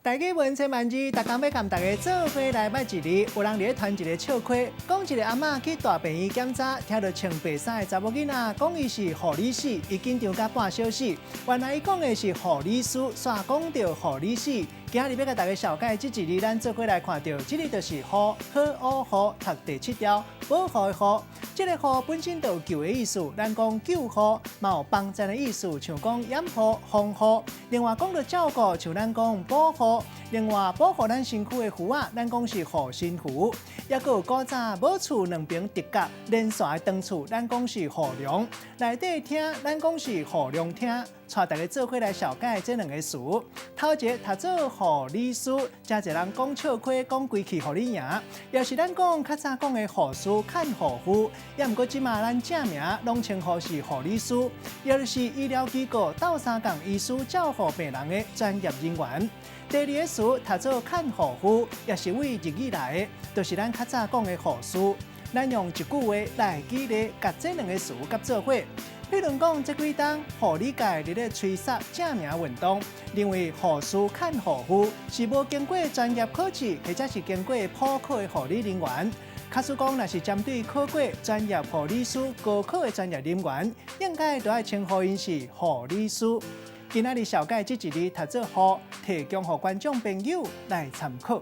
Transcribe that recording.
台語文千萬字，逐工欲共大家做伙來捌一字。有人佇咧傳一個笑話，講一個阿嬤去大病院檢查，聽著穿白衫的查某囡仔講伊是護理師，伊緊張甲半小死。原來伊講的是護理師，煞講著護理死。今仔日欲共大家紹介這一字，咱做伙來看著，這個就是護，呵烏護，讀第七調，保護的護。這個護本身就有救的意思，咱講救護，嘛有幫贊的意思，像講掩護、防護。另外講著照顧，像咱講保護。另外保護咱身軀的符仔，咱講是護身符。抑閣有古早母厝兩爿直角連線的長厝，咱講是護梁。內底廳，咱講是護梁廳。帶大家做伙來紹介這兩個詞。頭一个讀做護理師，誠濟人講笑話講規氣予你贏，也是咱講較早講的護士、看護婦。也毋過這馬咱正名攏稱呼是護理師，也就是醫療機構鬥相共醫師照護病人的專業人員。第二个詞讀做看護婦，也是對日語來的，就是咱較早講的護士。咱用一句話來舉例，共這兩個詞結做伙。比如講，這幾冬護理界佇咧催殺正名運動，認為護士、看護婦是無經過專業考試或者是經過普考的護理人員。假使講，若是針對考過專業護理師高考的專業人員，應該都愛稱呼𪜶是護理師。今仔日紹介這一字讀做護，提供予觀眾朋友來參考。